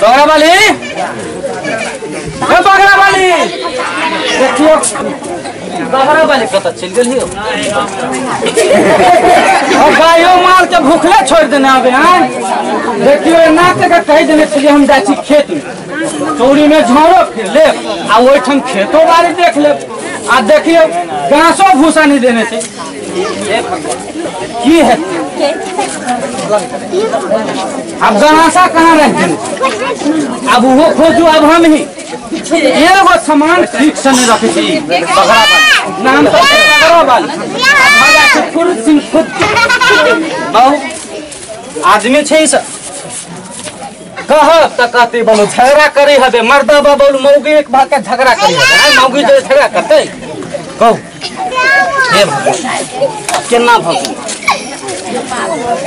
बगरा वाली ए बगरा वाली देखियो बगरा वाली कत चल गेल हो और गायो माल के भूखले छोड़ देने आबे हैं। देखियो ना के कहि देने छलिए हम जाइ छी खेत में चौरी में झोरो फिर लेब आ ओइठाम खेतो बाड़ी देख लेब आ देखियो घासो भूसा नहीं देने छै की है अब घासा कहाँ रख देने अब वो खोजू अब हम ही एगो सामान ठीक से नहीं रखे छी बगरा वाली नाम तो बगरा वाली खुद सिंह खुद बहु आदमी छै सब कहब त कहते बोलो झगड़ा करे हबे मर्दा बाबू मौगी एक भाग के झगड़ा करे हबे मौगी जे झगड़ा करते कहू हे भगवान केना भगवान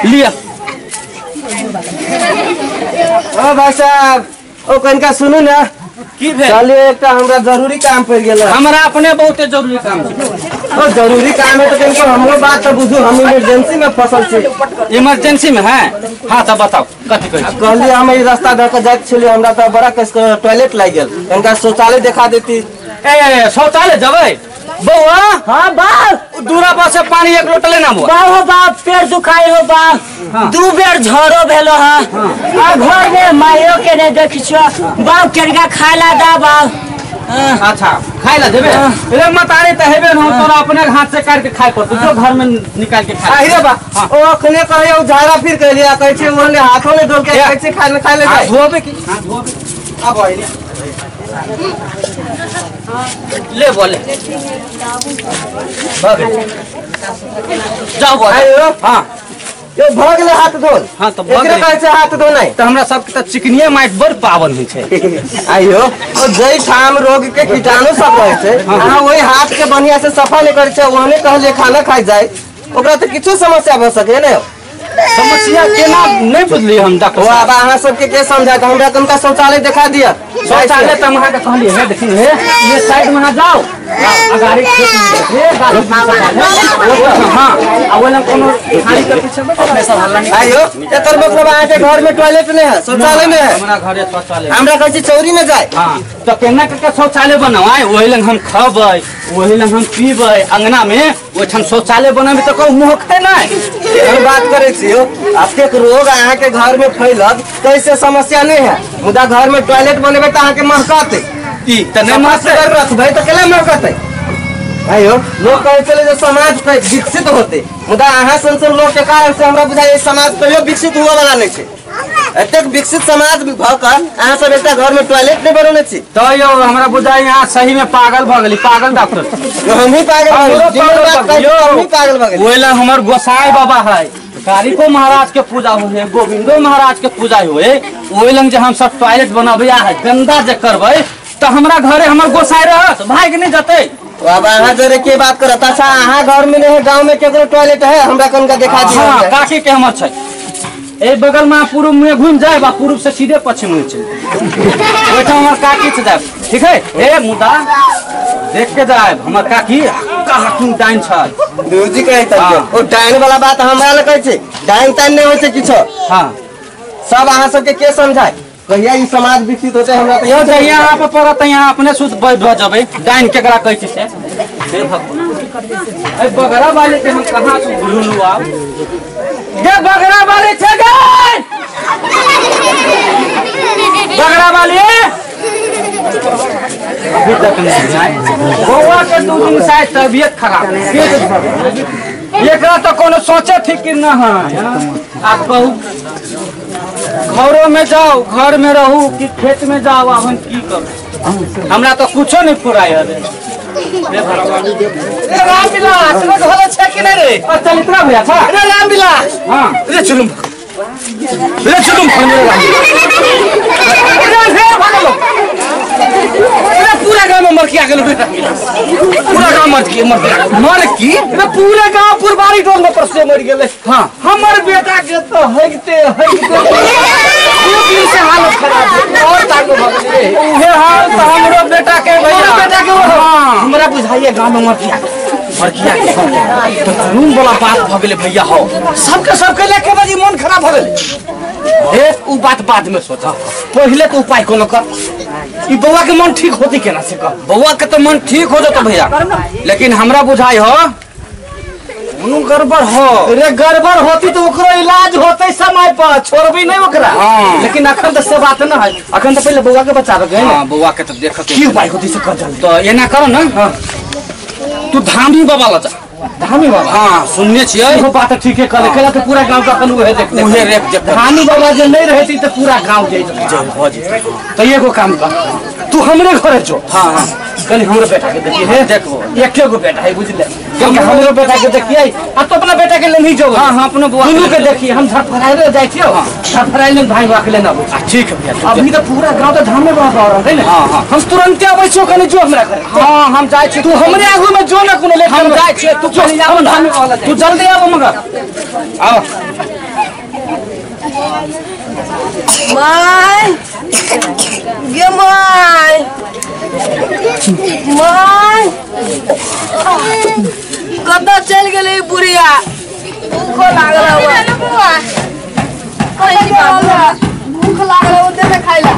लिया। ओ भाई साहब ओ कनका सुनू ना की भेल चलिए एकटा हमरा जरूरी काम पड़ गेल। हमरा अपने बहुते जरूरी काम छै। ओ जरूरी काम है तो कनको हमरो बात तो बुझू हम इमरजेंसी में फसल छी। इमरजेंसी में है हां त बताओ कथि कहै छी। कहलिए हम ई रास्ता ध के जाइत छलिए हमरा त बड़ा कस के टॉयलेट लागि गेल कनका शौचालय देखा देती। ए शौचालय जबै बौआ? हां बाप दूरा पर से पानी एक लोटा लेना बौआ। बाप हो बाप पेट दुखाई हो बाप दू बेर झरो भेलो हां आ घर में मायो के नहीं देखि छो बाप केनका खाय ला दा बाप। अच्छा खाय ला देबे रे मतारे त हेबे न तोरा अपने हाथ से काट के खाय पड़तो जो घर में निकाल के खाय। आहि रे बा ओ अखने कहै ओ झाड़ा फिर कहलिए कहै छै ओने हाथो ने डोल के कहै छै खाय ले खाय ले जाय धोबे की हां धोबे अब आइले ले बोले जाओ बोले। हां यो भ गेलै हाथ धोल। हां त एकरे कहै छै हाथ धोनाइ त हमरा सबके त चिकनिया माटि बड़ पावन होइ छै। आइयो ओ जै ठाम रोग के कीटाणु सब रहै छै अहाँ ओहि हाथ के बढ़िया से सफा नहि करै छै ओहने कहलिए खाना खाइ जाय ओकरा त किछु समस्या भ सकै ने। समस्या केना नहीं बुझलिए हम डॉक्टर साहब। अहाँ सबके के समझाय हमरा कनका शौचालय देखा दिया। शौचालय त हम अहाँ के कहलिए हे देखिन हे ये साइड में अहाँ जाओ अगाड़ी खेत में हे गाड़ी हां आ ओला कोनो खाली के पीछे अपने सब हल्ला नहीं। आइयो एकर मतलब अहाँ के घर में टॉयलेट नहीं है शौचालय नहीं है। हमरा घरे शौचालय हमरा कहै छी चौरी में जाय। हां त केना के शौचालय बनाओ ओहि लंग हम खबै ओहि लंग हम पीबै अंगना में ओठाम शौचालय बनाबे त कहू मोहकते नहीं। हम बात करै छी अतेक रोग अहाँ के घर में फैलत कैसे समस्या नहीं है मुदा घर में टॉयलेट बनेबे त अहाँ के महकते ई त नहीं महकते रखबै त केना महकते। आइयो लोग कहै छलै जे समाज विकसित होते मुदा अहाँ सन सन लोग के कारण से हमरा बुझाइ समाज कहियो विकसित हुए वाला नहीं छै। एतेक विकसित समाज भ क अहाँ सब एकटा घर में टॉयलेट नहीं बनौने छी त यो हमरा बुझाइ यहाँ सही में पागल भ गेली पागल डॉक्टर। हमही पागल हमही पागल भ गेली। ओइला हमर गोसाई बाबा है कारिको महाराज के पूजा हुए गोविंदो महाराज के पूजा हुए ओहि लंग जे हम सब टॉयलेट बनाबे आ गंदा जे करबै त हमरा घरे हमर गोसाई रहत भाग नहीं जतै। बाबा अहाँ जरे के बात करत। अच्छा अहाँ घर में नहीं गांव में केकरो टॉयलेट है हमरा कनका देखा दियो। हां काकी के हमर छै ए बगल में पूर्व में घूम जाए बा पूर्व से सीधे पश्चिम में चल ओइठाम हमर काकी से जाए ठीक है। ए मुदा देख के जाए हमर काकी काकी डाइन छै गुरुजी कहै त ओ डाइन वाला बात हमरा ल कहै छै डाइन ताइन नहीं होइ छै किछो। हां सब अहाँ सबके के समझाय कहिया ई समाज विकसित होते हमरा त यो जहिया अहाँ पर पड़त यहाँ अपने सुध भ जबै डाइन केकरा कहै छै से। हे भगवान ए बगरा वाले के हम कहां से ढूंढू आब गे बगरा वाले छै गे बगरा वाले अभी तक नहीं आए बौआ के दू दिन शायद तबियत खराब एकरा तो कोनो सोचे फिक्र न है। आप कहू घरों में जाओ घर में रहू कि खेत में जाओ अब हम की करू हमरा तो कुछो नहीं फुराय हवे। रे रामविलास रे घर छै कि नहीं रे? चल इतना भैया था रे रामविलास। हां रे चलू रे चलू रे रे भागलो रे पूरा गांव में मर के आ गेल रे पूरा गांव मर के मर की रे पूरा गांव पुरबारी टोल में परसे मर गेलै। हां हमर बेटा के तो हगते हगते दू दिन से हालत खराब है और ताको भग गेलै उहे हाल त हमरो बेटा के भैया बेटा के। हां हमरा बुझाइए गांव में मर के मरकिया के तो कानून वाला बात भ गेलै भैया हो सबके सबके लेके बाजी मन खराब भ गेलै। हे उ बात बाद में सोच, पहिले तो उपाय कोनो कर। ई बौआ के मन ठीक होती केना से कह? बौआ के तो मन ठीक हो जतो भैया, लेकिन हमरा बुझाई हो कोनो गड़बड़ हो। अरे गड़बड़ होती तो ओकरो इलाज होते समय पर, छोड़बी नहीं ओकरा। लेकिन अखन तो से बात न है, अखन तो पहले बौआ के बचावे के है। हां बौआ के तो देखत की उपाय होती से कर जल्दी। तो एना करो ना, तू धामी बाबा ला जा। धामी बाबा? हां सुनने छियै। इहो बात ठीक है, कहले कहला तो पूरा गांव का अखन उहे देखते, उहे रेख देख। धामी बाबा जे नहीं रहती तो पूरा गांव जाई हो जेतै। तो एगो काम कर, तू हमरे घरे जो। हां हां कनी हमरो बेटा के देखिए। हे देखबो, एके गो बेटा है बुझले, कनी हमरो बेटा के देखिए। आ तो अपना बेटा के लेनी जो। हां हां अपनो बौआ दुनू के देखिए। हम धरफराइले जाय छियो, धरफराइले भाई बा के लेना आबै। ठीक है भैया। अभी तो पूरा गांव तो धाम में बाबा रहल है ना। हां हां हम तुरंते आबै छियो, कनी जो हमरा घरे। हां हम जाय छी, तू हमरे आगू में जो ना कोनो ले। हम जाय छी, तू जो आबो धाम में, तू जल्दी आबो मगर। आओ my गे my my कतऽ चलि गेलै बुढ़िया? भूखो लागल हौ, भूख लागल हौ, दे खाइ ला।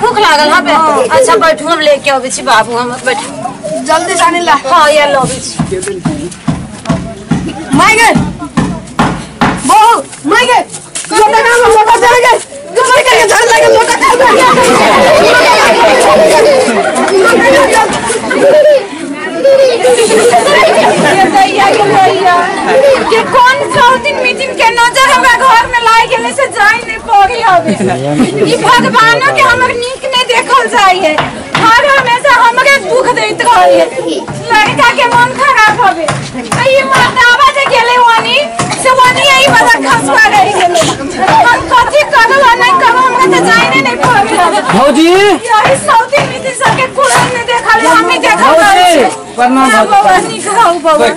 भूख लागल हबे? अच्छा बैठू, हम लेके अबै छी बाबू, हम बैठू जल्दी जानी ला। हां ये लबै छी। My गे बहू, my गे लोटा काम लोटा चल गए, दुबर के झड़ लगे लोटा खा के कौन सौ दिन मीटिंग के नजर हमरा घर में लाग गेले से जाई नहीं पड़ी हवे। ई भगवानो के हमर नीक नहीं देखल जाई है, हर हमेशा हमरे दुख देत रहे है। लड़का के मन खराब हवे, ई मर्दावा जे गेले वानी से वानी यही वाला खसवा रह गेले। हम कथि करल नहीं करल हमरा त जाई नहीं पड़ी हवे। भौजी यही सौ दिन मीटिंग सबके कुरन में देखल हमें देखल। प्रणाम भौजी, नीक रहू बौआ।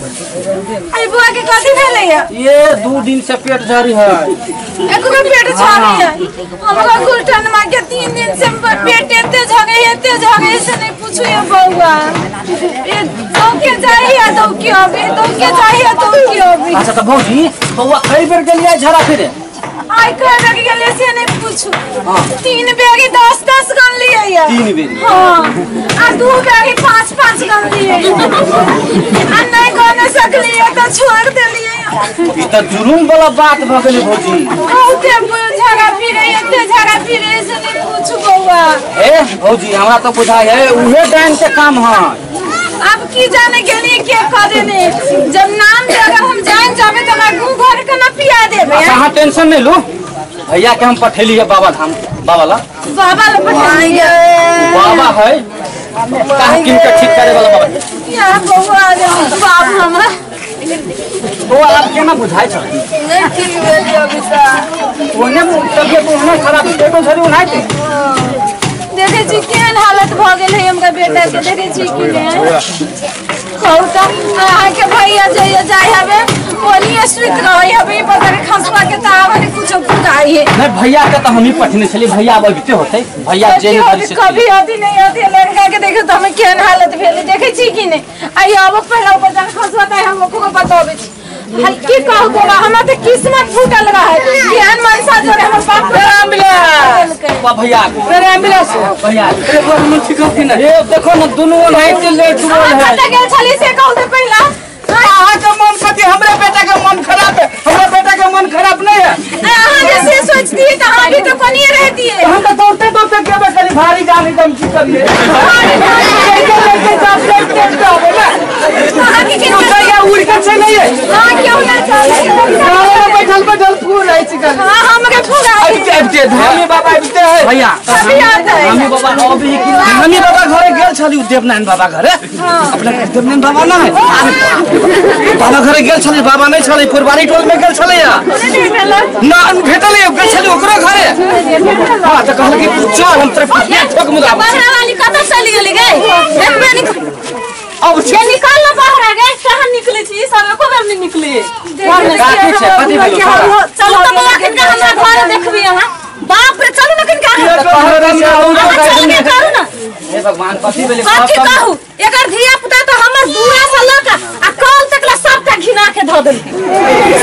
आई बुआ के कथि भेलै है? ये 2 दिन से पेट झड़ी है। एकरो पेट झड़ी है। हमरा गुलटन मां के 3 दिन से पेट एते झगे एते झगे से नहीं पूछू ये बौआ। ये दौ के जाई है दौ के अबे, दौ के जाई है दौ के अबे। अच्छा तो भौजी बौआ कई बेर गेलियै झड़ा फिरे? आई कई बेर गेलियै से नहीं पूछू। 3 बेरी 10-10 गन लिए है। 3 बेरी? हां आ 2 बेरी 5-5 गन लिए। आ नहीं गने सकलियै तो छोड़ देलियै। ई त जुलुम वाला बात भ गेलै भौजी। बहुते झगड़ा फिरे एते झगड़ा फिरे से नहीं पूछू बौआ। ए भौजी हमरा तो बुझाय है उहे डाइन के काम है। अब की जाने गेलिए के कह देने, जब नाम दे अगर हम जान जाबे तो हमरा गू घर के ना पिया देबे। अच्छा हां टेंशन नहीं लू, भैया के हम पठेली है बाबा धाम। बाबा ला बाबा ला पठेली बाबा है काहे किन के ठीक करे वाला बाबा। या बौआ बाबू हमरा तो आप केना बुझाय छ? नहीं ठीक भेल अभी त ओने तबियत ओने खराब पेटो झरी ओनाइते। देखे छी केहन हालत भ गेल है हमरा बेटा के, देखे छी कि ने कहू त अहाँ के भैया जइया जाय हवे ओनिए सुति रहै हवे, ई पता नहीं खसवा के त आवे नहीं कुछो बुझाइ है। नहीं भैया के त हम ही पठने छली, भैया अब अबिते होतै। भैया जेल भरि से कभी अथी नहीं होती। लड़का के देखो त हमें केहन हालत भेल देखे छी कि ने। आई आबो पहला ऊपर जान खसवा त हम ओकरो बताबै छी। हल की कहू बोला हमरा त किस्मत फूटल रहे, केहन मनसा जोरे हमर बाप बा भैया मेरे एम्बुलेंस भैया अरे बा हम ठीक होती ना। ये देखो ना दोनों नाइट लेट हुआ है। कत गेल छली से कहू त पहला। अहाँ के मन कथि? हमरे बेटा के मन खराब है। हमरा बेटा के मन खराब नहीं है। अहाँ जे से सोचती त हम भी तो कोनिए रहती है। हम तो दौड़ते दौड़ते गेबे करी भारी जान एकदम की करिए लेके जाब लेके आबे ना। अहाँ के के उड़ के चले आइए। हां क्यों ना चले गांव में बैठल बैठल फूल रहे छी कल। हां हमके फूल आबते धामी बाबा आबते है भैया। कभी आता है धामी बाबा अभी धामी बाबा घरे गेल छली, देवनारायण बाबा घरे। अपना देवनारायण बाबा ना है बाबा घरे गेल छली, बाबा नहीं छले, फुलबारी टोल में गेल छले ना भेटल गेल छली ओकरो घरे। हां त कहल कि चल हम तोरे फुटिया ठोक मुदा। बाहर वाली कत चली गेली गई देखबे नहीं अब ये निकाल लो बाहर आ गए। कहां निकले छी सब एको बेर नहीं निकले। काफी छै कथि भेलो? चलू त बौआ किनका हमरा घर देखबी अहाँ। बाप रे चलू न किनका चल के करू ना। हे भगवान कथि भेलै? कथि कहू एकर धिया पुता त हमर दूरा से ल के आ कल तक ला सबटा घिना के ध देलकै।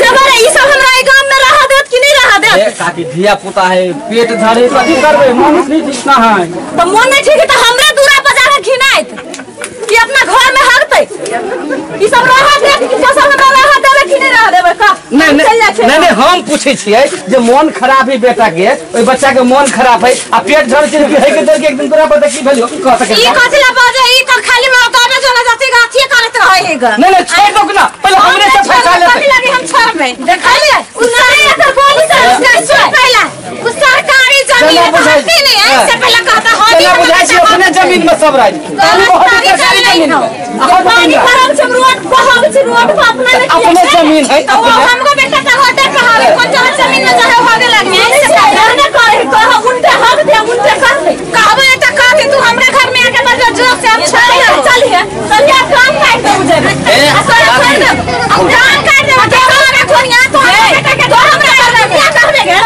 से बरे ई सब हमरा ई गाम में रह देत कि नहीं रह दे काकी धिया पुता है पेट झाड़े कथी करबे मन नहीं ठीक ना है त मन नहीं ठीक त हमरे दूरा पर जाके घिनाइत कि अपना घर में हगतै ई सब रह दे कि सब हमरा रह देबे कि नहीं रह देबे का नहीं नहीं नहीं हम पूछै छियै जे मन खराब है बेटा के ओइ बच्चा के मन खराब है आ पेट झड़ छै है के दर के एक दिन तोरा पर की भेल कह सकै ई कथि ला बाजे ई त खाली मौका में चला जाती गाछी करत रहे ग नहीं नहीं छोड़ दो ना पहले हमरे से फैसला ले कथि लगी हम छोड़बे देखलिए उ सारे एकर बोली से पहला उ सरकारी जमीन हती नहीं ऐसे पहले कहता हो चला बुझाई छी अपने जमीन में सब राज सरकारी जमीन पानी भरल छै रोड बहल छै रोड पर अपना नहीं अपने जमीन है तो हमको बेटा का होते कहावे कोन जगह जमीन में जगह होगे लगे ऐसे पहले न करे कह उनते हक दे उनते कर कहबे त कहते तू हमरे घर में आके बजा जोक से हम छोड़ चलिए चलिए काम काट दे मुझे छोड़ दे अब काम काट दे के हमरा कोनिया तो बेटा के तो हमरा क्या कहबे गे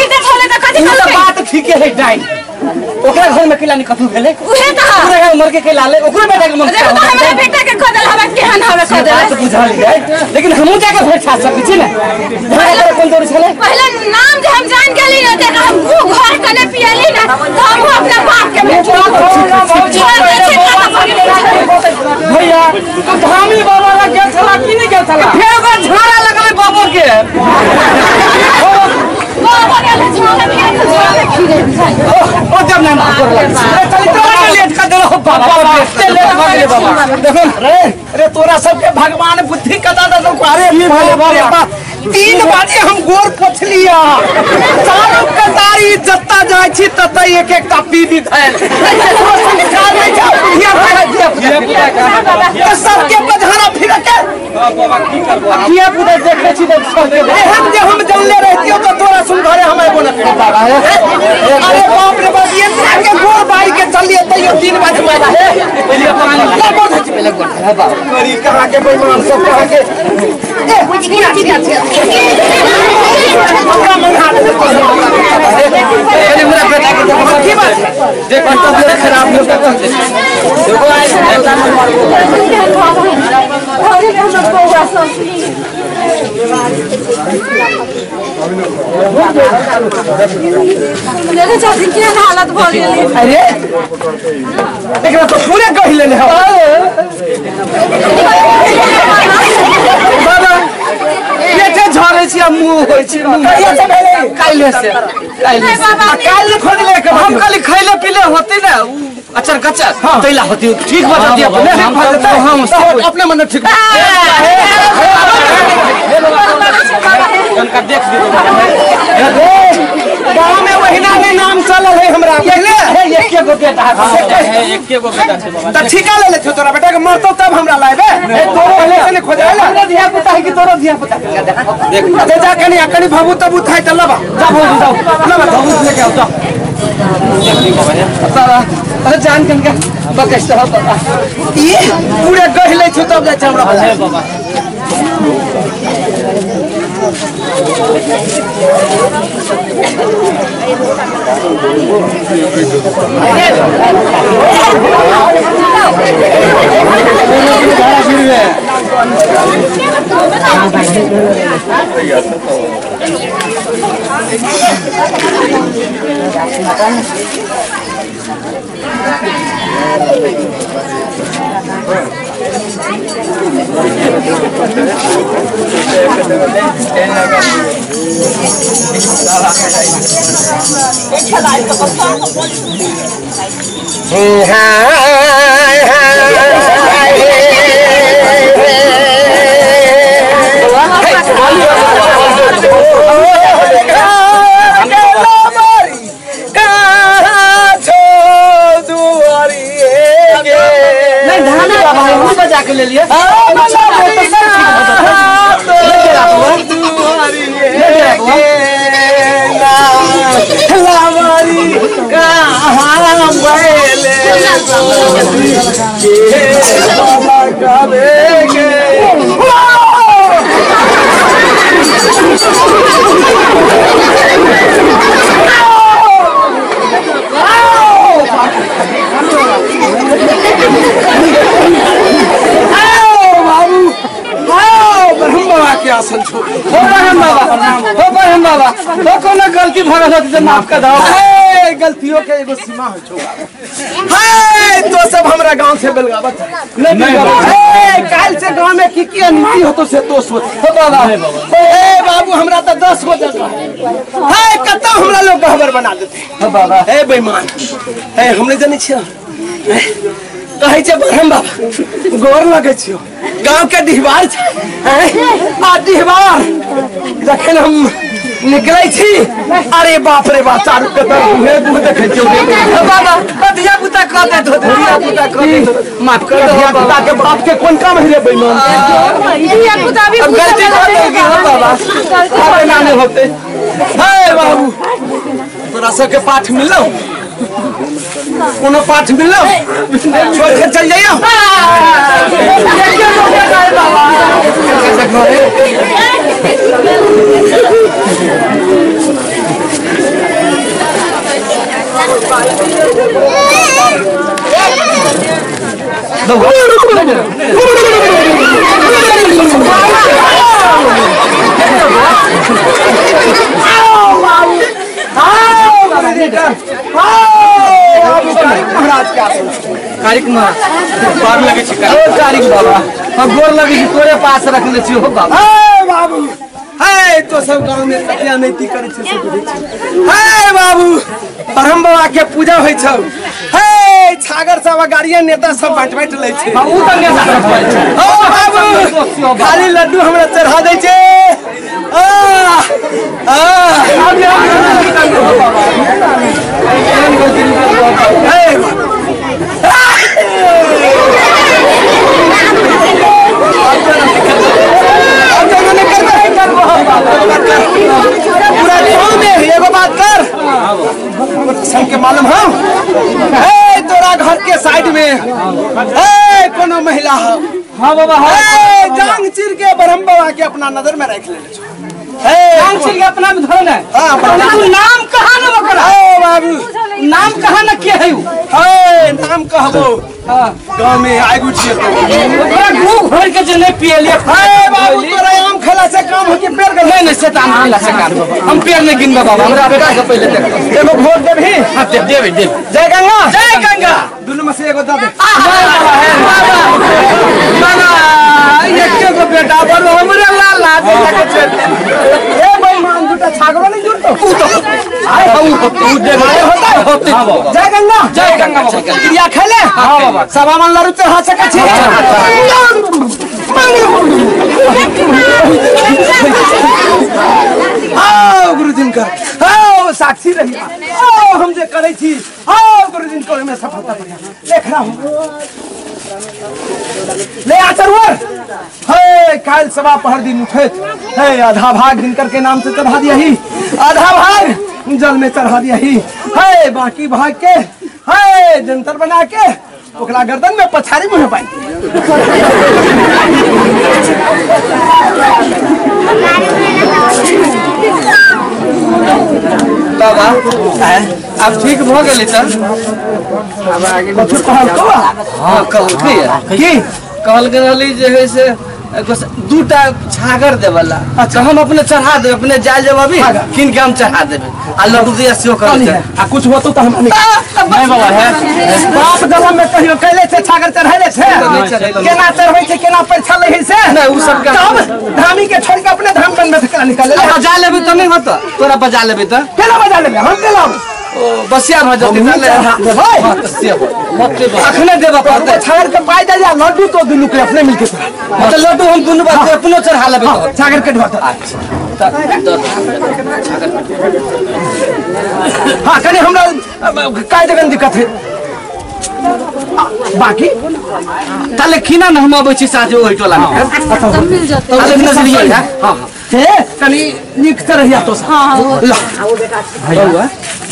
बात ठीक है डाइन ओकरा घर में केला नहीं कथू भेले उहे त ओकरा घर मर के केला ले ओकरो बेटा के मन देखो त हमरा बेटा के खदल हवा केहन हवे खदल बात बुझल है लेकिन हमहु जाके भेट छा सकै छी ने पहले कोन दौड़ छले पहले नाम जे हम जान गेली न त हम घर कने पियली न त हम अपना बाप के बेटी भैया तू धामी बाबा लग गेल छला की नहीं गेल छला फेर ओकरा झाड़ा लगले बाबा के बाबा गेल झाड़ा में झाड़ा खीरे ओ जब ना कर लग चल तोरा के लेट कर देलो बाबा लेट लेट भग गेले बाबा देखो रे अरे तोरा सबके भगवान बुद्धि कदा दे तो अरे बाबा 3 बाजे हम गोर पोछलिया चारू कतारी जत्ता जाय छी तत एक एकटा पीबी धैल संस्कार नहीं जा धिया पुता के सबके पधारा फिर के बाबा की करबो धिया पुता देखे छी त सबके एहन जे हम जानले रहतियो त तोरा सुन घरे हम आइबो न करब बाबा अरे बाप रे बाप ये के गोर बारी के चलिए तैयो 3 बजे मारा है पहले पानी ला गोर धच पहले गोर है बाबा करी कहां के बेईमान सब कहां के ए छिया छिया छिया हमरा मंगा दे पहले मेरा बेटा के देखो की बात देख तबियत खराब हो गया देखो आई देखो चाची केहन हालत भ गेलै अरे एकरा तो पूरे कहि लेने हो बाबा पेटे झरे छी आ मुंह होय छी कहिया से भेलै काल्हि से काल्हि बाबा काल्हि खोजले के हम खाली खैले पीले होते ना अचर कचर तैला होती ठीक बता दिया अपने ठीक भऽ जेतै हम अपने मन ठीक जनका देख दियो गांव में वहिना नहीं नाम चलल है हमरा पहले है एके गो बेटा है एके गो बेटा छै बाबा त ठीका ले ले छौ तोरा बेटा के मरतौ तब हमरा लायबे तोरो पहले से नहीं खोजाय ला हमरा धिया पुता है कि तोरो धिया पुता देख दे जा कनी आ कनी भभू तबू थाई त लबा जा भौजी जाओ लबा भभू लेके आओ जाओ बाबा अरे जान कनका बकस तो बाबा ई पूरे गढ़ ले छौ तब जाय छै हमरा है बाबा ले लिया गलती भरल होत त माफ कर दो। हे गलतियों के एगो सीमा हो छो। हे तो सब हमरा गांव से बेलगावत नहीं। हे काल से गांव में की की अनती होतो से तो सोच। हो बाबा हे बाबू हमरा त 10 गो जगह हे कत हमरा लोग गहबर बना देते। हो बाबा हे बेईमान हे हमने जानै छियो कहै छै ब्रह्म बाबा गोर लगै छियो गांव के डिहबार छै आ डिहबार जखन हम निकलै छी अरे बाप रे बाप चारू कतर मुहे मुह देखै छियो। बाबा धिया पुता कह देत हो धिया पुता कह देत माफ कर दो। धिया पुता के बाप के कोन काम है रे बेईमान धिया पुता भी गलती कर देगी। हो बाबा अब ना नहीं होते। हे बाबू तोरा सबके पाठ मिलौ कोनो पाठ मिलौ छोड़ के चल जाइयो। बाबा हम गोर लगे छी तोरे पास रखने छी। हो बाबा हे बाबू हे तो सब गांव में कते अनैति करै छै से बुझै छी। हे बाबू ब्रह्म बाबा के पूजा होइ छौ। हे छागर सब गाड़िया नेता सब बांट बांट लै छै। उ त नेता सब छै। हो बाबू खाली लड्डू हमरा चढ़ा दै छै। आ आ हे पूरा गाँव में एगो बात कर सबके मालूम हो। हे तोरा घर के साइड में हे कोनो महिला हो। हाँ बाबा हे जांग चीर के ब्रह्म बाबा के अपना नजर में रख लेने छो। हे जांग चीर के अपना में धरो ने। हां नाम कहा न ओकरा। ओ बाबू नाम कहा न के है उ। हे नाम कहबो गांव में आगू छियै ओकरा गू भर के जे नहीं पियलिए। हे बाबू तोरा आम खेला से काम हो के पेड़ गल नहीं नहीं से त आम खेला से काम हम पेड़ नहीं गिनबे बाबा हमरा बेटा से पहले देख एगो वोट देबही। हां देब देब देब। जय गंगा जय गंगा दुनू में से एगो दे दे। बाबा बाबा एके गो बेटा बड़ हमरे लाल लाल के छे। ए बेईमान दुटा छागरो नहीं जुड़तो उ तो आए हम उ दे होता होते। जय गंगा जय गंगा बाबा क्रिया खेले। हां बाबा सवा मन लड़ू चढ़ा सकै छी। आओ गुरुजी कर आओ साक्षी रहिया आओ हम जे करै छी आओ गुरुजी कर में सफलता बढ़िया देख रहा हूं ले आचरवर। हे काल सवा पहर दिन उठे हे आधा भाग दिनकर के नाम से चढ़ा दिया ही आधा भाग जल में चढ़ा दिया ही हे बाकी भाग के हे जंतर बना के ओकरा गर्दन में पछाड़ी मुँह पाई। बाबा अब ठीक भ गेलै त कथी कहल हां कहलकै की कहल गेल रहली जे है से दूटा छागर देवला अच्छा हम अपने चढ़ा देब अपने जाय जेब अभी किन के हम चढ़ा देबे आ लड्डू दिया सेहो कर आ कुछ होतो त हम नहीं बाबा है बाप गला में कहियो कैले छै छागर चढ़ैले छै केना चढ़बै छै केना पैसा लै है से नहीं उ सब तब धामी के छोड़ के अपने धाम बनबे से केना निकाले बजा लेबे त नहीं होतो तोरा बजा लेबे त केना बजा लेबे हम केना ओ बसिया भ जते अखने देबा पड़तै छागर के पाई दे जा लड्डू तो दुनू के अपने मिलके मतलब लड्डू हम दुनू बात अपनो चढ़ा लेबे छागर के ढोत अच्छा छागर हां कनी हमरा काय जगह दिक्कत है बाकी ताले खिना न हम अबै छी साँझे ओहि टोला में सब मिल जते अरे नजरिए हां हां से कनी नीक से रहिया तो हां ला बौआ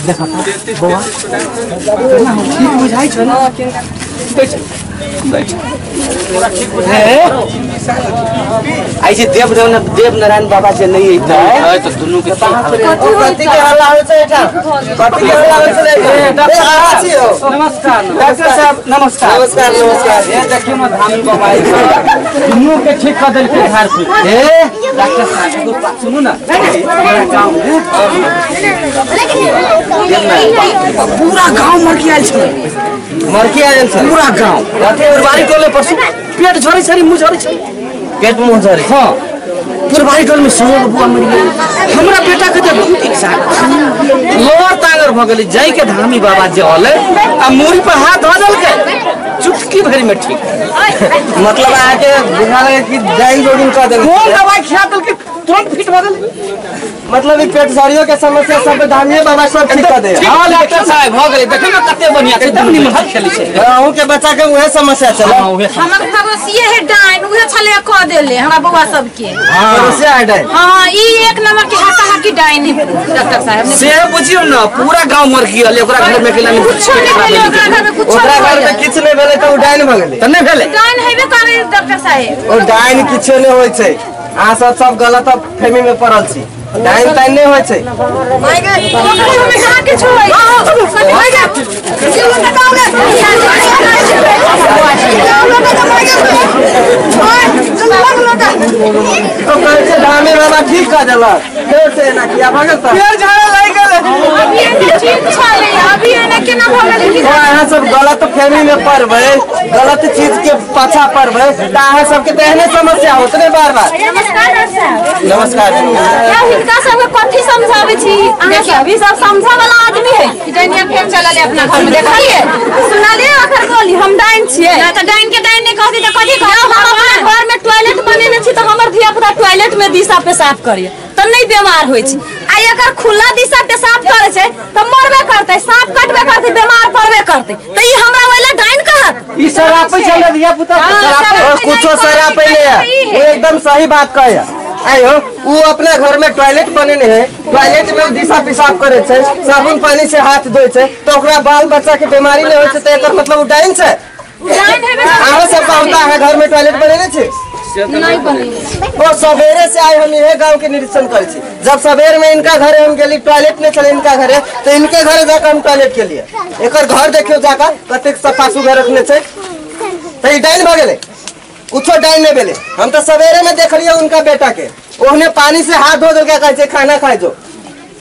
देखा बौआ ठीक बुझाइ छ न बैठ बैठ तोरा ठीक बुझाइ ऐसे देव देव नारायण बाबा जे नहीं अइतै त दुनू के कथी के हल्ला होइ छै एठा कथी के हल्ला होइ छै एठा नमस्कार डॉक्टर साहब नमस्कार नमस्कार नमस्कार ये देखियो न धामी बाबा दुनू के ठीक कर देलकै झाड़ फूक ए डॉक्टर साहब एगो बात सुनू न हमरा गाँव में पूरा गाँव मरकी आयल छलै मरकी आयल छलै पूरा गाँव पुरबारी टोले पर पेट झरै छै मुँह झरै छै पेट मुँह झरै हाँ पुरबारी टोल में सौ बुआ मरि गेल हमरा बेटा के तऽ बहुत इच्छा लोर तांगर भऽ गेलै जाय के धामी बाबा जे होलै आ मूड़ी पर हाथ धऽ देलकै चुटकी भरि में ठीक मतलब अहाँके बुझा लगे कि डाइन जोगिंग कऽ देलकै कोन दवाई खिया देलकै तुरंत फिट भऽ गेलै मतलब ई पेट झरियो के समस्या सब धामिये बाबा सब ठीक कऽ दे हां डॉक्टर साहब भऽ गेलै देखियौ ने कते बढ़िया छै एकदम निमहल खेलै छै अहूँ के बच्चा के उहे समस्या छलै हमर पड़ोसिए है डाइन उहे छलै कऽ देले हमरा बौआ सबके पड़ोसिया है डाइन हां ई एक नंबर के हाका-हाकी डाइन है डॉक्टर साहब ने से बुझियौ न पूरा गांव मर गेल ओकरा घर में केला कुछो नहीं भेलै ओकरा घर में कुछो ओकरा घर में किछु नहि भेलै तऽ ओ डाइन भऽ गेलै त नहि भेलै डाइन हेबे करे डॉक्टर साहब ओ डाइन किछो नहि होइ छै अहाँ सब सब गलत फहमी में पड़ल छी डाइन ताइन नहि होइ छै ओकरा में कहाँ किछो होइ तो कहै छै धामी बाबा ठीक कऽ देलक फेर से एना किया भऽ गेल तऽ फेर झाड़ा लागि गेलै अभी एने ठीक छलै अभी एने केना भऽ गेलै ओ अहाँ सब गलत फहमी में पड़बै गलत चीज के पाछा पड़बै तऽ अहाँ सबके तऽ एहने समस्या होत ने बार बार नमस्कार डॉक्टर साहब नमस्कार क्या हिनका सबके कथी समझाबै छी अहाँ सब ई सब समझा वाला आदमी है कि डाइनिया फेर चलल है अपना घर में देखलिए सुनलिए अखर बोली हम डाइन छियै ना तऽ डाइन के डाइन नहीं कहती तऽ कथी कहत हम अपना घर में टॉयलेट बनेने छी तऽ हमर धिया पुता टॉयलेट में दिशा पेशाब करिए तऽ नहीं बीमार होइ छै आ एकर खुला दिशा पेशाब करे छै तऽ मरबे करतै सांप काटबे करतै बीमार पड़बे करतै तऽ ई हमरा ओइला डाइन कहत ई शरापै छलै धिया पुता ओ कुछो शराब पीले है वो एकदम सही बात कहे आयो वो अपना घर में टॉयलेट बनेने है टॉयलेट में दिशा पेशाब करे छै साबुन पानी से हाथ धोइ छै तऽ ओकरा बाल बच्चा के बीमारी नहीं होइ छै तऽ एकर मतलब उ डाइन छै डाइन हेबे अहाँ सब कहता अहाँ घर में टॉयलेट बनेने छी नहीं बनेने ओ सवेरे से आए हम इहे गांव के निरीक्षण करे छी जब सवेर में इनका घरे हम गेली टॉयलेट नहीं छले इनका घरे तो इनके घरे जाकर हम टॉयलेट के लिए एकर घर देखियो जाकर कतेक सफा सुघर रखने छै तऽ ई डाइन भऽ गेलै कुछो डाइन नहीं भेलै हम तऽ सवेरे में देखलियै उनका बेटा के ओहने पानी से हाथ धो देलकै कहै छै खाना खाइ जो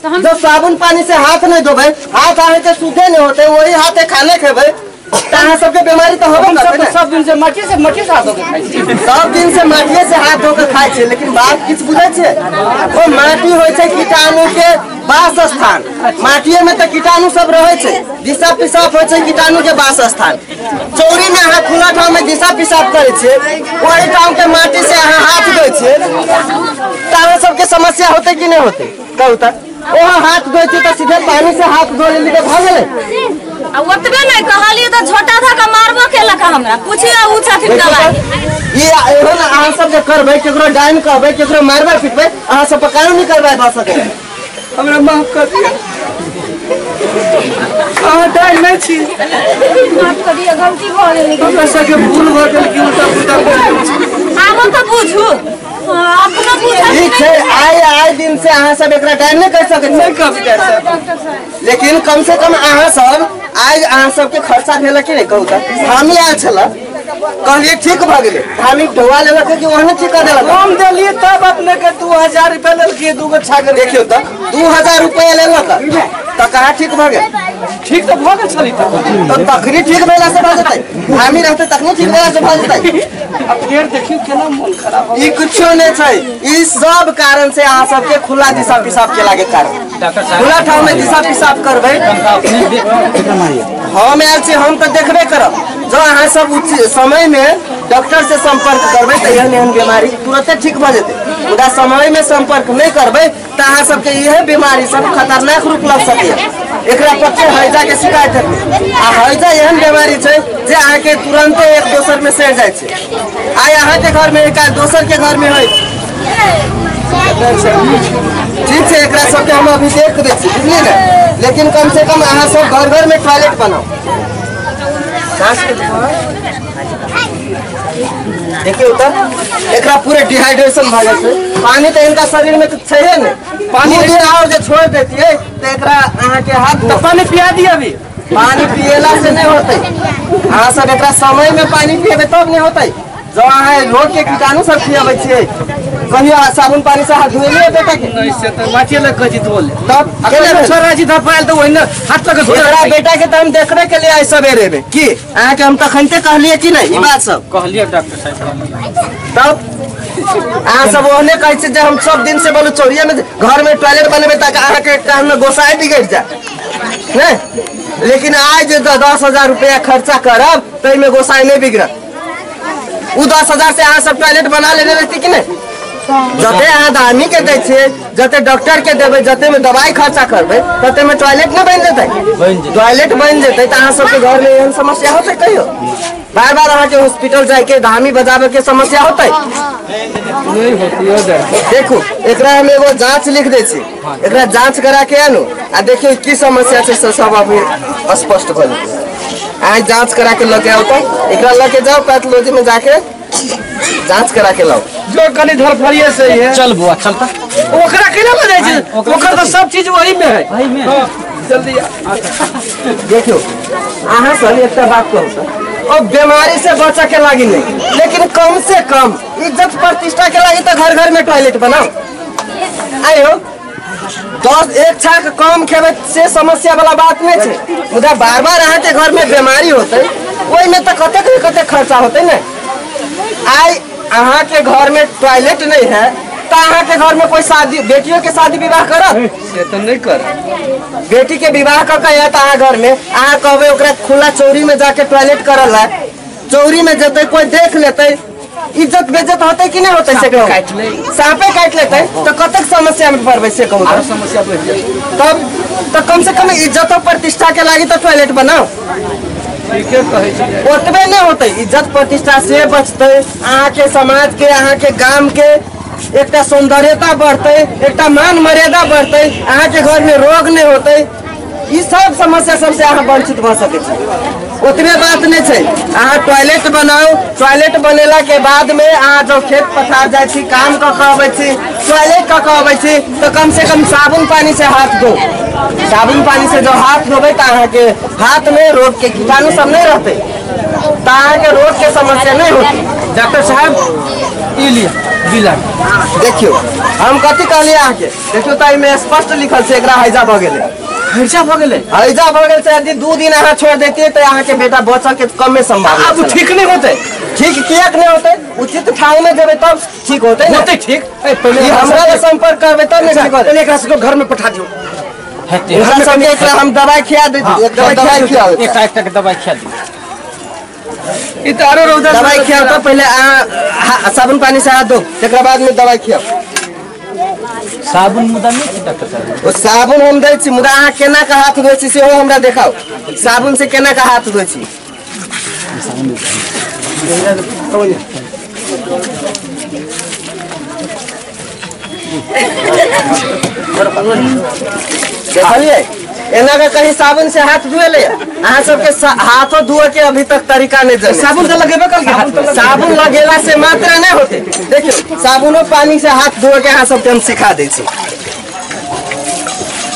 जब साबुन पानी से हाथ नहीं धोबै हाथ अहाँके शुद्धे नहीं होते वही हाथे खाना खेबै तऽ अहाँ सबके बीमारी तऽ होबे करतै ने सब दिन से मट्टी से हाथ धो के खाइ छी सब दिन से माटिए से हाथ धो के खाइ छै लेकिन बात किछु बुझै छियै ओ माटी होइ छै कीटाणु के वास स्थान माटिए में तऽ कीटाणु सब रहै छै दिशा पिसाब होइ छै कीटाणु के वास स्थान चौरी में अहाँ खुला ठाम में दिशा पिसाब करै छियै ओहि ठाम के माटी से अहाँ हाथ धोइ छियै तऽ अहाँ सबके समस्या होतै कि नहि होतै कहू तऽ ओहो हाथ धोइ छियै तऽ सीधे पानी से हाथ धो लेली तऽ भऽ गेलै आ ओतबे नहीं कहलिए तऽ झोटा धऽ के मारबो केलक हमरा पुछियो उ छथिन दवाई ये एहन अहाँ सब जे करबै केकरो डाइन कहबै केकरो मारबै पिटबै अहाँ सब पर कानूनी कार्रवाई भऽ सकै हमरा माफ कर दिअ अहाँ डाइन नहि छी माफ कर दिअ गलती भऽ गेलै हमरा सबके भूल भऽ गेल कि उल्टा पुल्टा बोल आबो तऽ बुझू अपनो बुझल ठीक छै आइ आइ दिन से अहाँ सब एकरा डाइन नहि कहि सकै छी लेकिन कम से कम अहाँ सब आज अहाँ सबके खर्चा भेल कि नहि कहू तऽ हामी आयल छल कहलिए ठीक भ गेलै धामी ढोआ लेलक कि ओहने ठीक कर देलक हम देलिए तब अपने के 2000 रुपया लेलकै दूगो छागर देखियो त 2000 रुपया लेलक त कहाँ ठीक भ गेल ठीक त भ गेल छली त तखनी ठीक भेला से भ जेतै धामी रहतै तखनी ठीक भेला से भ जेतै अब फेर देखियो केना मन खराब ई कुछो नै छै ई सब कारण से अहाँ सबके खुला दिशा पेशाब के लागे कारण खुला ठाव में दिशा पेशाब करबै हम आयल छी हम त देखबे करब जो अहाँ सब उचित समय में डॉक्टर से संपर्क करबै त एहन एहन बीमारी तुरंते ठीक भ जेतै मुदा समय में संपर्क नहीं करबै त अहाँ सबके इहे बीमारी सब खतरनाक रूप लग सकैए एकरा पक्षे हैजा के शिकायत हेतै आ हैजा एहन बीमारी छै जे अहाँ के तुरंते एक दोसर में सड़ जाइ छै आइ अहाँ के घर में काल्हि दोसर के घर में है ठीक छै एकरा सबके हम अभी देख दै छी बुझलियै ने लेकिन कम से कम अहाँ सब घर घर में टॉयलेट बनाउ देखियो त एकरा पूरे डिहाइड्रेशन भ जाइ छै पानी त इनका शरीर में त छैहे ने पानी दे और जे छोड़ देतियै त एकरा अहाँ के हाथ त पानी पिया दिया अभी पानी पिएला से नहीं होतै अहाँ सब एकरा समय में पानी पिएबै तब नहीं होतै जो अहाँ रोग के कीटाणु सब खियाबै छियै कहियो साबुन पानी से हाथ धोएलियै बेटा के नहीं से त माटी लग के धोले तब अकेले छोरा जी धपायल त ओहिने हाथ लग धोले एकरा बेटा के त हम देखबे के लिए आइ सवेरे में की अहाँ के हम तखनते कहलियै कि नहीं ई बात सब कहलियै डॉक्टर साहब तब अहाँ सब ओहने कहै छियै जे हम सब दिन से बोलू चौरिया में घर में टॉयलेट बनेबै ताकि अहाँ के कान में गोसाई बिगड़ जाए नहीं लेकिन आज जे 10,000 रुपया खर्चा करब ताहिमे गोसाई नहीं बिगड़त उ 10,000 से अहाँ सब टॉयलेट बना लेने रहती कि नहीं जते अहाँ धामी के दै छियै जते डॉक्टर के देबै जते में दवाई खर्चा करबै तते में टॉयलेट नहीं बनि जेतै टॉयलेट बनि जेतै तऽ अहाँ सबके घर में एहन समस्या होतै कहियो बार बार अहाँ के हॉस्पिटल जाय के धामी बजाबे के समस्या होतै नहीं होती है देखू एकरा हम एगो जांच लिख दै छी एकरा जांच करा के आनू आ देखियौ की समस्या छै से सब अभी स्पष्ट भऽ जेतै अहाँ जांच करा के लऽ के आउ तऽ एकरा लऽ के जाउ पैथोलॉजी में जाके जांच करा के लाओ जो कनी धरफड़िए सही है चल बुआ चलता ओकरा केना लऽ जाइ छै ओकर तऽ सब चीज वही में है वही में हां जल्दी आ देखियो अहाँ सब एकटा बात कहू सर अब बीमारी से बचे के लागी नहीं लेकिन कम से कम इज्जत प्रतिष्ठा के लागी तो घर घर में टॉयलेट बनाओ आयो 10 एक छाक कम खेबै से समस्या वाला बात नहीं छै मुदा बार बार अहाँ के घर में बीमारी होतै ओहि में तऽ कतेक कतेक खर्चा होतै ने आइ अहाँ के घर में टॉयलेट नहीं है तो अहाँ के घर में कोई शादी बेटियों के शादी विवाह करत से तो नहीं कर बेटी के विवाह कऽ के आयत अहाँ घर में अहाँ कहबै ओकरा खुला चौरी में जाके टॉयलेट करल है चौरी में जेतै कोई देख लेतै इज्जत बेज्जत होतै कि नहीं होतै से कहू काटि लै। साँपे काटि लेतै तऽ कतेक समस्या में पड़बै से कहू आरो समस्या बढ़ि जाए तब तऽ कम से कम इज्जत प्रतिष्ठा के लागी तऽ टॉयलेट बनाओ ठीके कहै छी ओतबे नहीं होतै इज्जत प्रतिष्ठा से बचतै अहाँ के समाज के अहाँ के गाम के एकटा सौंदर्यता बढ़तै एकटा मान मर्यादा बढ़तै अहाँ के घर में रोग नहीं होतै ई सब समस्या सबसे अहाँ वंचित भऽ सकै छी ओतबे बात नहीं छै अहाँ टॉयलेट बनाउ टॉयलेट बनेला के बाद में अहाँ जब खेत पथार जाइ छी काम कऽ के अबै छी टॉयलेट कऽ के अबै छी तऽ कम से कम साबुन पानी से हाथ धो साबुन पानी से जब हाथ धोबै तऽ अहाँ के हाथ में रोग के कीटाणु सब नहीं रहतै तऽ अहाँ के रोग के समस्या नहीं होतै डॉक्टर साहब ई लिअ बिल देखियौ हम कथी कहलियै अहाँके देखियौ तऽ एहिमे स्पष्ट लिखल छै एकरा हैजा भऽ गेलै हैजा भऽ गेलै हैजा भऽ गेल छै यदि 2 दिन अहाँ छोड़ि दैतियै तऽ अहाँके बेटा बचऽ के कमे सम्भावना आब ठीक नहीं होतै ठीक किएक नहीं होतै उचित ठाव में जेबै तब ठीक होतै ने होतै ठीक ए पहिले ई हमरा लग संपर्क करबै तब ने ठीक होतै पहिले एकरा सबके घर में पठा दियौ हेतै एकरा सबके एकरा हम दवाई खिया दै छी एक दवाई खिया दै एकटा एकटा के दवाई खिया दियौ ई तऽ आरो रौदा दवाई खियाओ तऽ पहिले अहाँ साबुन पानी से हाथ धो तकरा बाद में दवाई खियाओ साबुन मुदा नहीं छै डॉक्टर साहब ओ साबुन हम दै छी मुदा अहाँ केना के हाथ धोइ छी सेहो हमरा देखाउ साबुन से केना के हाथ धोइ छी देखलियै एना के कहीं साबुन से हाथ धोएले अहाँ सबके हाथो धोए के अभी तक तरीका नहीं जाने साबुन तो लगेबे कल के हाथ साबुन लगेला से मात्रा नहीं होते देखियो साबुनो पानी से हाथ धोए के अहाँ सबके हम सिखा दै छी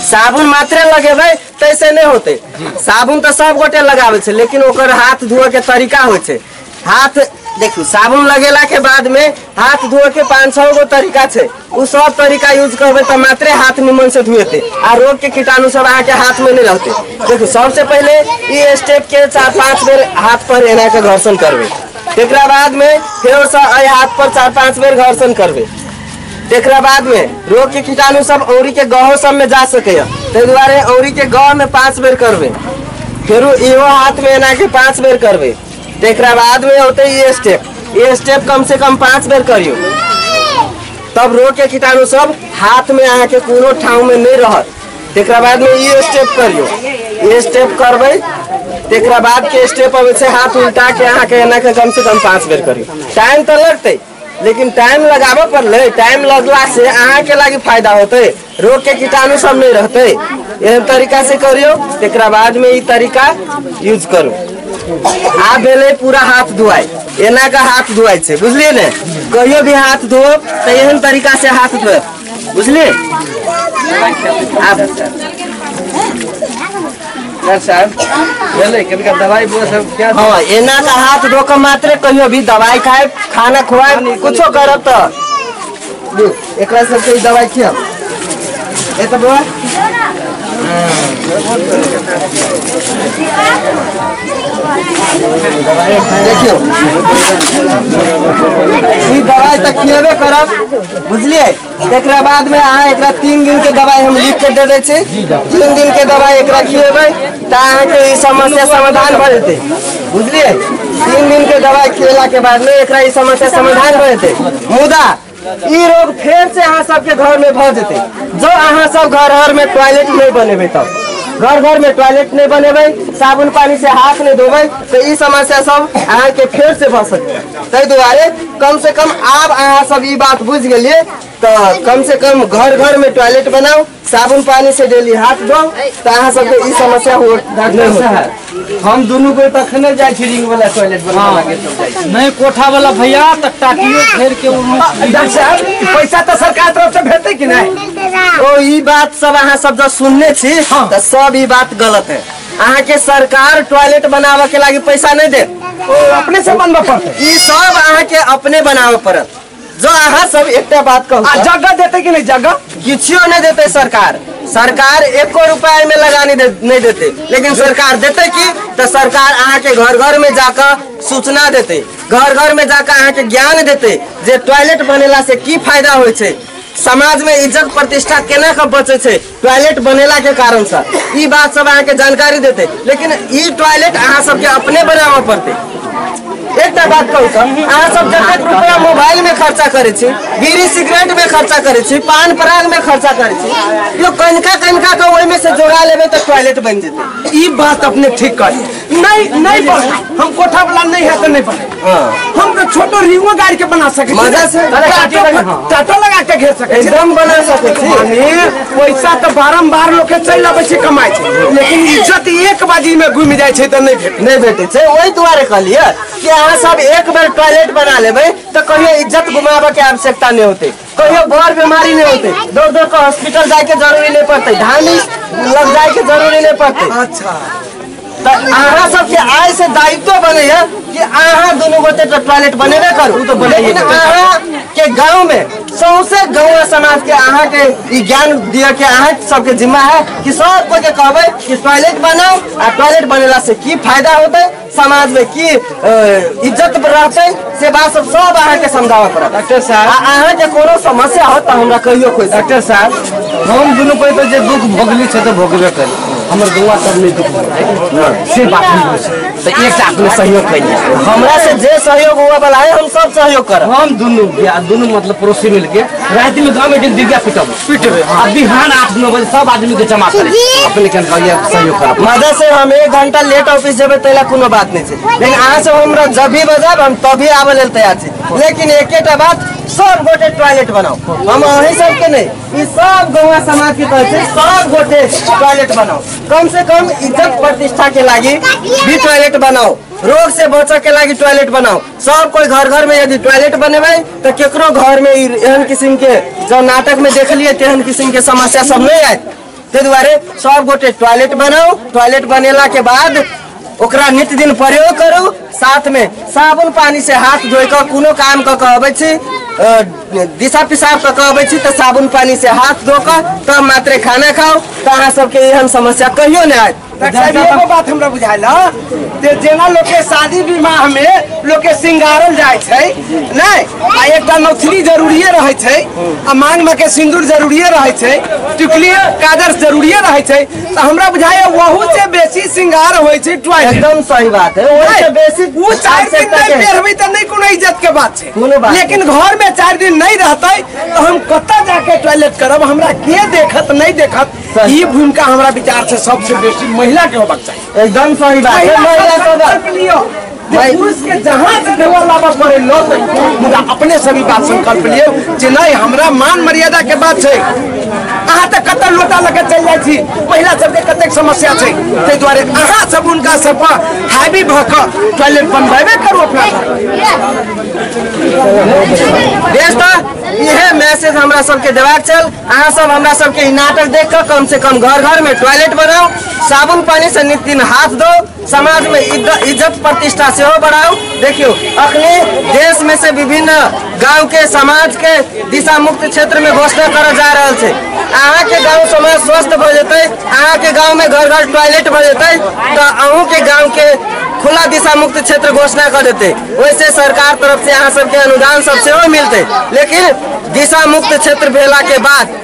साबुन मात्रे लगेबै तैसे नहीं होते साबुन तो सब गोटे लगाबै छै लेकिन ओकर हाथ धोए के तरीका होइ छै। हाथ देखू साबुन लगेला के बाद में हाथ धोए के 5-6 गो तरीका छै, उ सब तरीका यूज करबै त मात्रे हाथ निमन से धुएते आ रोग के कीटाणु सब अहाँ के हाथ में नहीं रहते। देखू सबसे पहले ई स्टेप के 4-5 बेर हाथ पर एना के घर्षण करबै, तेकरा बाद में फेर से एहि हाथ पर 4-5 बेर घर्षण करबै, तेकरा बाद में रोग के कीटाणु सब औरी के गहो सब में जा सकैया, ताहि दुआरे औरी के गह में 5 बेर करबै, फेरू इहो हाथ में एना के 5 बेर करबै, तेकरा बाद में होते ये स्टेप, ये स्टेप कम से कम 5 बेर करियो, तब रोग के कीटाणु सब हाथ में अहाँ के कोनो ठाव में नहीं रहत। तेकरा बाद में ये स्टेप करियो, ये स्टेप करबै, तेकरा बाद के स्टेप अबै छै हाथ उल्टा के अहाँ के एना के कम से कम 5 बेर करियो। टाइम तो लगतै लेकिन टाइम लगाबऽ पड़लै, टाइम लगला से अहाँ के लागि फायदा होतै, रोग के कीटाणु सब नहीं रहतै। एहन तरीका से करियो, तेकरा बाद में ई तरीका यूज करू। आ भेलै पूरा हाथ धोआइ, एना के हाथ धोआइ छै, बुझलियै ने? कहियो भी हाथ धोब तऽ एहन तरीका से हाथ धोब, बुझलियै? हाँ, एना का हाथ धो के मात्रे कहियो भी दवाई खाए, खाना खुआए, कुछो करब तऽ एकरा सबके दवाई खियाब। ए तऽ बौआ देखियो ई दवाई तऽ खिएबे करब, बुझलियै? एकरा बाद में अहाँ एकरा 3 दिन के दवाई हम लिख के दे दै छी, 3 दिन के दवाई एकरा खिएबै तऽ अहाँके ई समस्या समाधान भऽ जेतै, बुझलियै? 3 दिन के दवाई खिएला के बाद में एकरा ई समस्या समाधान भऽ जेतै। मुदा ई रोग फेर से अहाँ सबके घर में भऽ जेतै जो अहाँ सब घर घर में टॉयलेट नहीं बनेबै, तब घर घर में टॉयलेट नहीं बनेबै, साबुन पानी से हाथ नहीं धोबै तो ई समस्या सब अहाँ के फेर से भऽ सकैए। ताहि दुआरे कम से कम आब अहाँ सब ई बात बुझि गेलियै तऽ कम से कम घर घर में टॉयलेट बनाउ, साबुन पानी से डेली हाथ धोउ, तऽ अहाँ सबके ई समस्या हो नहीं होत। हम दुनू कोई तखने जाइ छी रिंग वाला टॉयलेट बनवा के सब जाइ छी, नहीं कोठा वाला भैया त टाटियो फेर के डॉक्टर साहब पैसा तो सरकार तरफ से भेटतै कि नहीं? ओ ई बात सब अहाँ सब जब सुनने छी त सब ई बात गलत है। अहाँ के सरकार टॉयलेट बनावे के लागि पैसा नहीं देत, ओ अपने से बनबऽ पड़तै, ई सब अहाँ के अपने बनावे पड़त। जो अहाँ सब एकटा बात कहू, आ जगह देते कि नहीं? जगह किछो नहीं देते सरकार, सरकार एको रुपया में लगाने नहीं देते, लेकिन सरकार देते की तो सरकार अहाँ के घर घर में जाकर सूचना देते, घर घर में जाकर अहाँ के ज्ञान देते जे टॉयलेट बनेला से की फायदा होइ छै, समाज में इज्जत प्रतिष्ठा केना के बचे छै टॉयलेट बनेला के कारण से, ई बात सब अहाँ के जानकारी देते। लेकिन ई टॉयलेट अहाँ सबके अपने बनाबऽ पड़तै। एकटा बात कहू तऽ अहाँ सब जतेक रुपया मोबाइल में खर्चा करै छी, बीड़ी सिगरेट में खर्चा करै छी, पान पराग में खर्चा करै छी, यो कनिका कनिका के ओहिमे से जोड़ा लेबै तऽ टॉयलेट बनि जेतै। ई बात अपने ठीक कही, नहीं नहीं बने, हम कोठा वाला नहीं है तो नहीं बने। हाँ। हम तो छोटो रिंगो गाड़ी के बना सके, मजा से टाटो लगा के घेर सके, एकदम बना सके छी। पैसा तो बारम्बार लोग के चलि अबै छै कमाइ छै, लेकिन इज्जत एक बाजी में घुमि जाइ छै तऽ नहीं भेटै छै। ओहि दुआरे कहलियै कि अहाँ सब एक बेर टॉयलेट बना लेबै तऽ कहियो इज्जत घुमाबऽ के आवश्यकता नहीं होते, कहियो बड़ बीमारी नहीं होते, दौड़ दौड़ के हॉस्पिटल जाए के जरूरी नहीं पड़ते, धामी लग जाए के जरूरी नहीं पड़ते। अच्छा, अहाँ सबके आय से दायित्व बने है कि अहाँ दोनों गोटे टॉयलेट बनेबे करू, लेकिन अहाँ के गाँव में सौंसे गाँव समाज के अहाँ के ई ज्ञान दिए के अहाँ सबके जिम्मा है कि सब कोई के कहबै कि टॉयलेट बनाओ आ टॉयलेट बनेला से की फायदा होतै, समाज में की इज्जत रहतै, से बात सब सब अहाँ के समझाबऽ पड़त। डॉक्टर साहब अहाँ के कोनो समस्या हो तऽ हमरा कहियो कोई। डॉक्टर साहब हम दुनू कोई तो जे दुख भोगली छै तऽ भोगबे करी, हमर गौआ सब नहीं दुख से बात नहीं होइ छै, तऽ एकटा अपने सहयोग करिए, हमरा से जे सहयोग हुआ वाला है हम सब सहयोग करब। हम दुनू दुनू मतलब पड़ोसी मिलके राति में गाँव में दिव्या पिटब पिटबे आ बिहान 8-9 बजे सब आदमी के जमा करे अपने के सहयोग करब। मजा से हम 1 घंटा लेट ऑफिस जेबै तैला कोनो बात नहीं छै, लेकिन अहाँ से हमरा जब भी बजाब हम तभी आबऽ लेल तैयार छी, लेकिन एकेटा बात सब गोटे टॉयलेट बनाओ, हम अहीं सबके नहीं, ई सब गौवा समाज के कहै छै सब गोटे टॉयलेट बनाओ, कम से कम इज्जत प्रतिष्ठा के लागि भी टॉयलेट बनाओ, रोग से बचऽ के लागि टॉयलेट बनाओ। सब कोई घर घर में यदि टॉयलेट बनेबै तऽ केकरो घर में एहन किस्म के जो नाटक में देखलियै तेहन किस्म के समस्या सब नहीं आयत। ताहि दुआरे सब गोटे टॉयलेट बनाओ, टॉयलेट बनेला के बाद ओकरा नित्य दिन प्रयोग करू। साथ में साबुन पानी से हाथ धोइ कऽ कोनो काम कऽ कऽ अबै छी, दिशा पिसाब कऽ कऽ अबै छी तऽ साबुन पानी से हाथ धो कऽ तब मात्रे खाना खाउ, तऽ अहाँ सबके एहन समस्या कहियो नहि आयत। एगो बात हमरा बुझायल जे जेना लोक के शादी विवाह में लोक के सिंगारल जाय छै नहीं, आ एकटा नौथली जरूरिये रहै छै, आ मांग में के सिंदूर जरूरिये रहै छै, टिकली काजर जरूरिये रहै छै, तऽ हमरा बुझाइए वहू से बेसी सिंगार होइ छै टॉयलेट। एकदम सही बात है, ओहि से बेसी उ 4 दिन नहीं पेरबै तऽ नहीं कोनो इज्जत के बात छै, कोनो बात। लेकिन घर में 4 दिन नहीं रहतै तऽ हम कतऽ जाके टॉयलेट करब, हमरा के देखत नहीं देखत। ई भूमिका हमरा विचार से सबसे बेसी महिला के होबाक चाही। एकदम सही बात है, महिला संकल्प लियो पुरुष के जहाँ से देवा लाबऽ पड़े लो, मुदा अपने से भी बात संकल्प लियो जे नहीं हमरा मान मर्यादा के बात छै। अहाँ तऽ कतऽ लोटा लऽ के चलि जाइ छी, महिला सबके कतेक समस्या छै, ताहि दुआरे अहाँ सब हुनका सब पर हावी भऽ कऽ टॉयलेट बनबेबे करू अपना। बेस, तऽ इहे मैसेज हमरा सबके देबाक छल। अहाँ सब हमरा सबके ई नाटक देख कऽ कम से कम घर घर में टॉयलेट बनाउ, साबुन पानी से नित्य दिन हाथ धो, समाज में इज्जत प्रतिष्ठा सेहो बढ़ाउ। देखियौ अखनी देश में से विभिन्न गांव के समाज के दिशा मुक्त क्षेत्र में घोषणा करल जा रहल छै। अहाँ के गांव समाज स्वस्थ भऽ जेतै, अहाँ के गांव में घर घर टॉयलेट भऽ जेतै तऽ अहूँ के गांव के खुला दिशा मुक्त क्षेत्र घोषणा कर देते। वैसे सरकार तरफ से अहाँ सबके अनुदान सब सेहो मिलते, लेकिन दिशा मुक्त क्षेत्र भेला के बाद